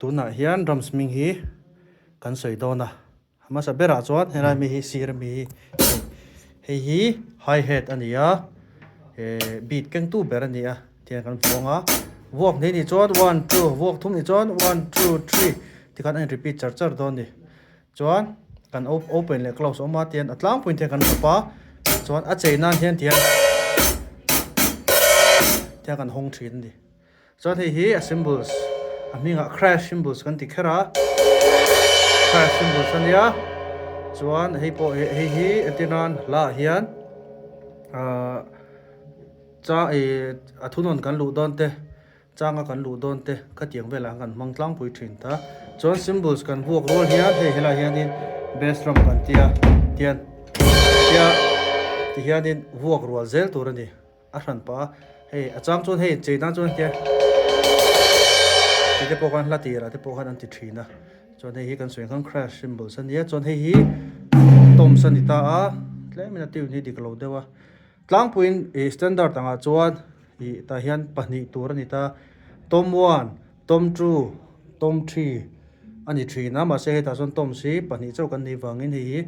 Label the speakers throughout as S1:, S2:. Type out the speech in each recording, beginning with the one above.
S1: Tunah hian drums hming hi kan sawi dawn a, a hmasa berah chuan helai mi hi sir ami hi hei hi hi hat a ni a, eh beat kengtu ber a ni a tihian kan vuang a, vuak hnih nih chuan one two vuak thum nih chuan one two three tikhan a in repeat char char dawn a ni. Chuan kan open leh close awm a tihian a tlangpuiin te kan rap a chuan a chei nan hian tihian tihian kan hawng thin a ni chuan hei hi a symbols a hmingah crash symbols kan ti kher a crash symbols a nia chuan hei pawh hei hi entir nan hla ah hian ahh cha ih a thunawn kan luh dawn te. Changa kan luh dawn te khatiang velah khan kan hmang tlangpui thin ta. Chuan symbols kan vuak rual hian hei helaiah hianin bass drum kan tia tian tia ti hianin vuak rual zel tur a ni a hran pah a. Hei a chang chuan hei chei nan chuan hian ti te pawh khan hla tirah te pawh khan an ti thin a. Chuan hei hi kan sawi ang khan crash symbols a nia chuan hei hi toms a ni ta a tlemin a tune hi dik lo deuh a. Tlangpuiin ih standard angah chuan ih tah hian pahnih tur a ni ta tom one tom two tom three a ni thin a mahse hetah chuan tom hi pahnih chauh kan nih vangin hei hi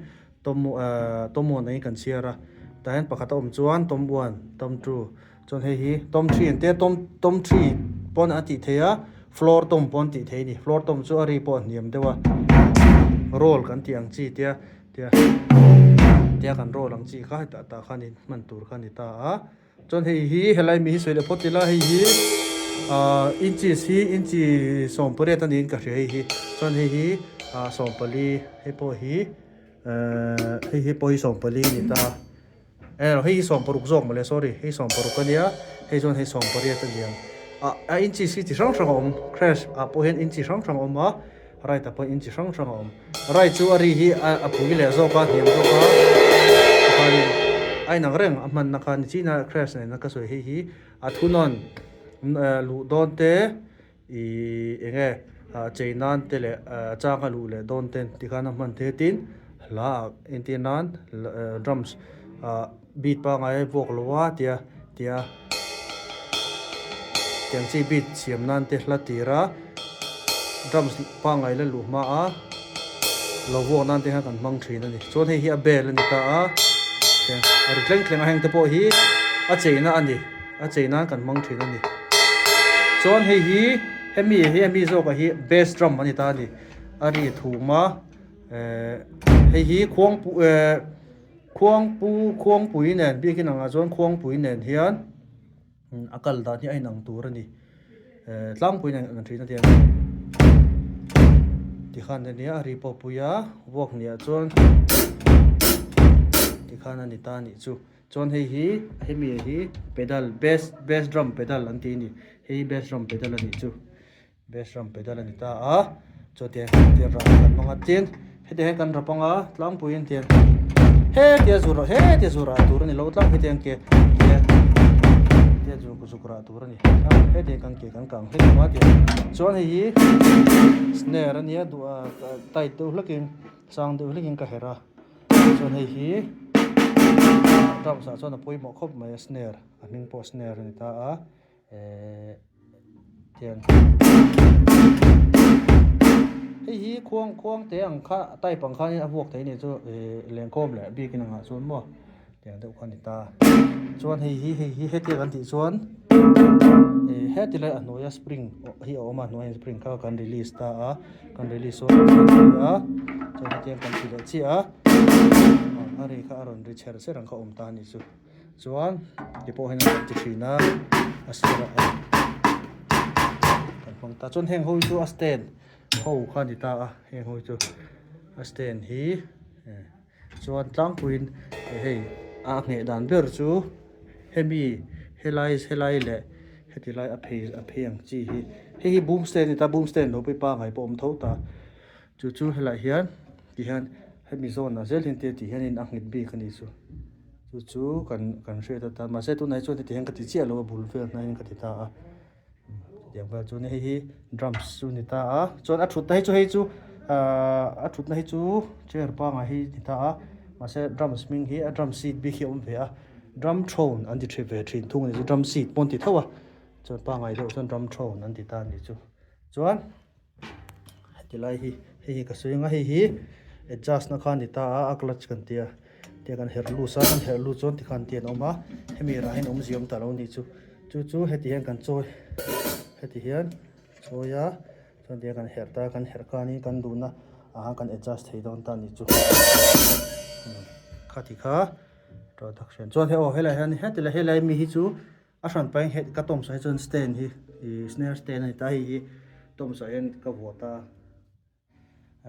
S1: tom ahh tom one angin kan chhiar a tah hian pakhat a awm chuan tom one tom two chuan hei hi tom three an tia tom tom three pawn a tih theih a floor tom pawn tih theih a ni floor tom chu a ri pawh a hniam deuh a roll kan tih ang chi tia. Tia tia kan roll ang chi kha hetah tah khan in hman tur kha a ni ta a chuan hei hi helai mi hi sawi leh phawt ila hei hi ah inches hi inchi sawmpariat a niin ka hria hei hi chuan hei hi ah sawmpali hei pawh hi ehh hei hi pawh hi sawmpali a ni ta. Eng hei hi sawmparuk zawk mawle sorry hei sawmparuk a nia hei chuan hei sawmpariat a ni ang ah a inches hi chi hrang hrang a awm crash ah pawh hian inchi hrang hrang a awm a right ah pawh inchi hrang hrang a awm right chu a ri hi a a pui leh zawk a hniam zawk a tikhanin a inang reng a hmanna kha ni china crash nena ka sawi hei hi a thunawn luh dawn te. Ih eng nge chei nan te leh chang a luh leh dawn ten tikhan a hman theih tin hla ah entir nan drums ah beat pangai a vuak lo a tia tia tiang chi beat siam nan te hla tir a drums pangai la luh hma a lo vuak nan te khan kan hmang thin a ni chuan hei hi a bell a ni ta a a ri tleng tleng a heng te pawh hi a cheina a ni. A chei nan kan hmang thin a ni. Chuan hei hi hemi hi hemi zawkah hi bass drum a ni ta a ni. A ri thum a eh hei hi khuangpu eh khuangpu khuangpui nen biakin angah chuan khuangpui nen hian a kal dan hi a inang tur a ni. Eh tlangpui nen kan thin a tiang tikhan a nia a ri pawh pui a vuak hniah chuan tikhan a ni ta a nih chu. Chuan hei hi hemi hi pedal bass bass drum pedal an tih a ni hei hi bass drum pedal a nih chu bass drum pedal a ni ta a chuan tiang tiang rah kan hmang a tin hetiang hian kan rap ang a tlangpuiin tiang hetia zur hetia zur rah tur a ni lo tlangpui tiang ke tiang tia zuk zuk rah tur a ni hetiang kan ke kan kang hlek ang a tiang chuan hei hi snare a nia duh a tight deuh hlekin sang deuh hlekin ka herh a. Chuan hei hi drums ah chuan a pawimawh khawp mai a snare a hming pawh snare a ni ta a ehh tiang hei hi khuang khuang te ang kha type ang khanin a vuak thei a ni chu ehh lengkhawm leh biakin angah chuan maw tiang deuh kha a ni ta chuan hei hi hei hi hetiang an tih chuan ehh heti lai a hnuaia spring hi a awm a hnuaiah spring kha kan release ta a. Kan release sawn a ni a, chuan hetiang kan ti leh chiah a, a ri kha a rawn ri chher chher ang kha awm ta a nih chu. Chuan ti pawh hian an ti thin a, a sirah kan hmang ta. Chuan heng ho hi chu a stand ho kha a ni ta a, heng ho hi chu a stand hi chuan tlangpuiin hei a ngheh dan ber chu hemi helai helai leh heti lai a phei a phei ang chi hi hei hi boom stand a ni ta boom stand lo pawh hi pangai pawh a awm tho ta chu chu helaiah hian ti hian hemi zawn ah zel hian te ti hianin a nghet bik a nih chu chu chu kan kan hriat atan mahse tunah hi chuan heti hian ka ti chiah lo a bul vel hnaiin ka ti ta a. Tiang vel chu hei hi drums chu ni ta a chuan a thutna hi chu hei chu ahh a thutna hi chu chair pangai hi ni ta a mahse drums hming hi a drum seat bik hi a awm ve a drum throne an ti thin ve thin thung a ni chu drum seat pawh an ti tho a chuan pangai deuh chuan drum throne an ti ta a ni chu chuan. Tilai hi hei hi ka sawi ang a hei hi adjust na kha a ni ta a a clutch kan tia tia kan herh loose a kan herh loose chuan tikhan ti an awm a hemi rah hian awmzia awm ta lo a nih chu chu chu heti hian kan chawi heti hian chawi a chuan tihian kan herh ta a kan herh khanin kan duhna ah khan kan adjust thei dawn ta a nih chu khati kha introduction chuan hei aw helaiah hian heti leh helai mi hi chu. A hran pahin he ka tawmsah hi chuan stand hi ih snare stand a ni ta hei hi tawmsah hian ka vuah ta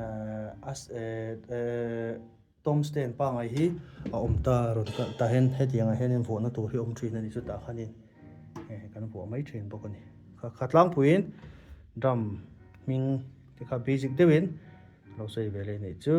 S1: ehh a ehh tawm stand pangngai hi a awm ta rawn kalh tah hian hetiang ah hianin vuahna tur hi a awm thin a ni chutah khanin eh kan vuah mai thin bawk a ni kha kha tlangpuiin drum hming te kha basic deuhin lo sawi ve leh a nih chu.